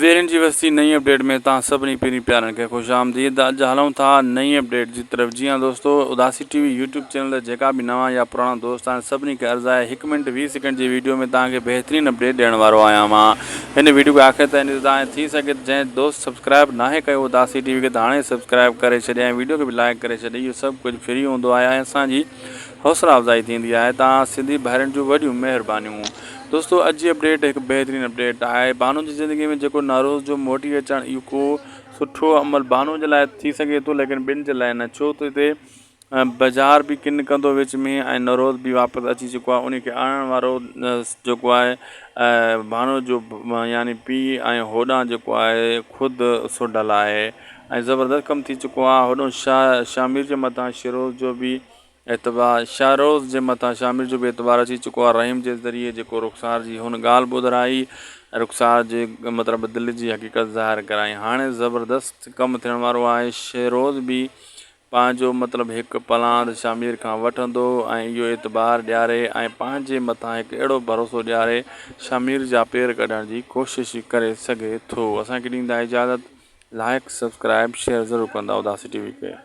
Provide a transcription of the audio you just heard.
ويرين جي وستي نئين اپڊيٽ ۾ توهان سڀني پرين پيارن کي خوش آمديد اڄ هلون ٿا نئين اپڊيٽ جي طرف جي ها دوستو Udasi T V YouTube channel تي جيڪا به نوان يا پراڻا دوست آهن سڀني کي عرض آهي هڪ منٽ 20 سيڪنڊ جي ويڊيو ۾ توهان کي بهترين اپڊيٽ ڏيڻ وارو آهيان مان هن ويڊيو کي آخر تائين ڏسندا ۽ ٿي سگهي ته جنهن دوست سبسڪرائب ناهي ڪيو اداسي ٽي وي کي ته هاڻي سبسڪرائب ڪري ڇڏي ۽ ويڊيو کي به لائڪ ڪري ڇڏي اهو سڀ ڪجهه فري هوندو آهي ۽ اسان جي حوصلا افزائي ٿيندي آهي توهان سنڌي ڀائرن جون وڏيون مهربانيون. دوستو اڄ جي اپڊيٽ هڪ بهترين اپڊيٽ آهي بانو جي زندگي ۾ جيڪو ناروز جو موٽي اچڻ اهو ڪو سٺو عمل بانو جي لاء ٿي سگهي ٿو ليڪن ٻين جي لاء نه ڇو ته هتي بجار به ڪن ڪندو وچ ۾ ۽ نوروز به واپس اچي چڪو آهي ان کي آڻڻ وارو جيڪو آهي بانو جو يعني پيء ۽ هوڏانهن جيڪو آهي خود سوڍل آهي ۽ زبردست ڪم ٿي چڪو آهي هوڏانهن شاهه شاهمير جي مٿان شيروز جو به اعتبار شاهروز جي مٿان شاهمير جو به اعتبار اچي چڪو آهي رحيم جي ذريعي جيڪو رخسار جي هن ڳالهه ٻڌرائي رخسار جي مطلب دل جي حقيقت ظاهر ڪرائي هاڻي زبردست ڪم ٿيڻ وارو آهي شيروز به پنهنجو مطلب هڪ پلاند شاهمير کان وٺندو ۽ اهو اعتبار ڏياري ۽ پنهنجي مٿان هڪ اهڙو ڀروسو ڏياري شاهمير جا پير ڪڍڻ جي ڪوشش ڪري سگهي ٿو اسان کي ڏيندا اجازت لائيڪ سبسڪرائيب شيئر ضرور ڪندا اداسي ٽي وي کي.